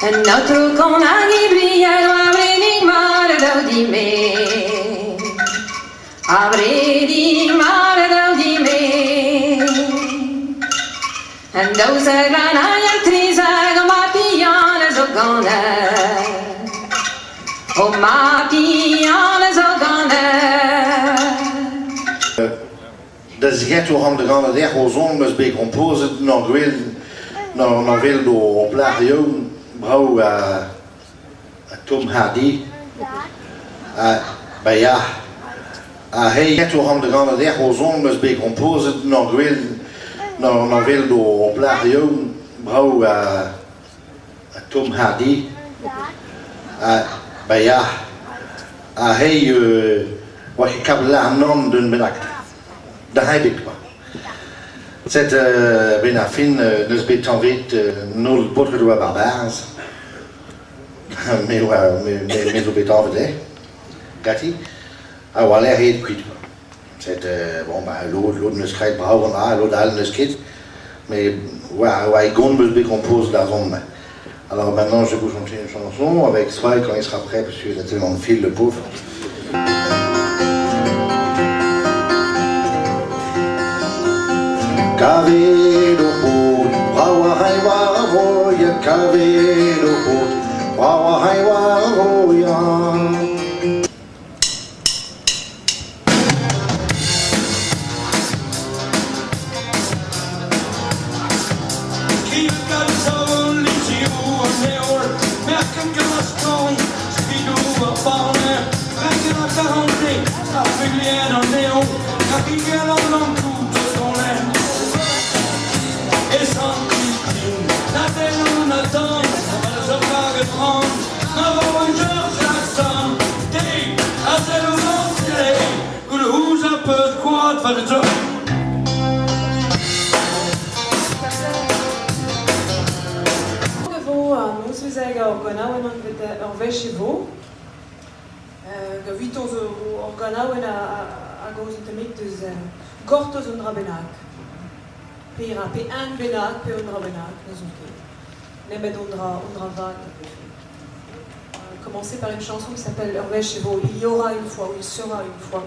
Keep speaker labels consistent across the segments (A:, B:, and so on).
A: Un aotrou kon hag e bried oa brenig mat daou dime. A bredig mat daou dime. An 12 an hag an 13 o ma bihan a zo ganet. O ma bihan a zo ganet.
B: Da zigetour an gant dec'h o zon eus bet kompozet n'ur gwel n'ur wel d'o plac'h yaouank brav ha Tom Hardy. Ha ba ya. Ha hei an gant dec'h o zon eus bet kompozet n'ur gwel n'ur wel d'o plac'h yaouank brav ha Tom Hardy. Ha ba ya. Ha hei oa ket kabl àrnon d'un bennak. Da ebet kwa. Set 'benn ar fin n'eus bet tañvet n'holl baotred oa war-barzh. Me oa me zo bet tañvet eh ganti. Ha war-lerc'h aet kuit kwa. Set bon bah lod lod 'neus graet brav an dra, lod all 'neus ket. Mais oa e gont 'meus bet kompozet ar son-mañ. Alors maintenant je vais vous chanter une chanson avec Swai quand il sera prêt parce qu'il a tellement de fil le pauvre. Kavet ho pod, brav a ray war ar vroia, kavet ho pod, brav a ray war ar vroia.
C: E vo an nozvezh hag ur ganaouenn anvet Ur wech e vo. Gavito zo ur ganaouenn a gomz un tammig deus gortoz un dra bennak. Pe ra pe un bennak pe un dra bennak, n'ouzon ket. Nemet un dra, un dra vat a vefe. Commencer par une chanson qui s'appelle Ur wech e vo, Il y aura une fois, ou il sera une fois,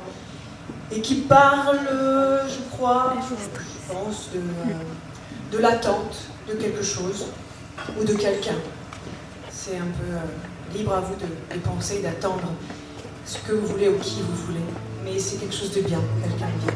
C: et qui parle, je crois, je pense, de l'attente de quelque chose ou de quelqu'un. C'est un peu libre à vous de penser, d'attendre ce que vous voulez ou qui vous voulez. Mais c'est quelque chose de bien, quelqu'un de bien.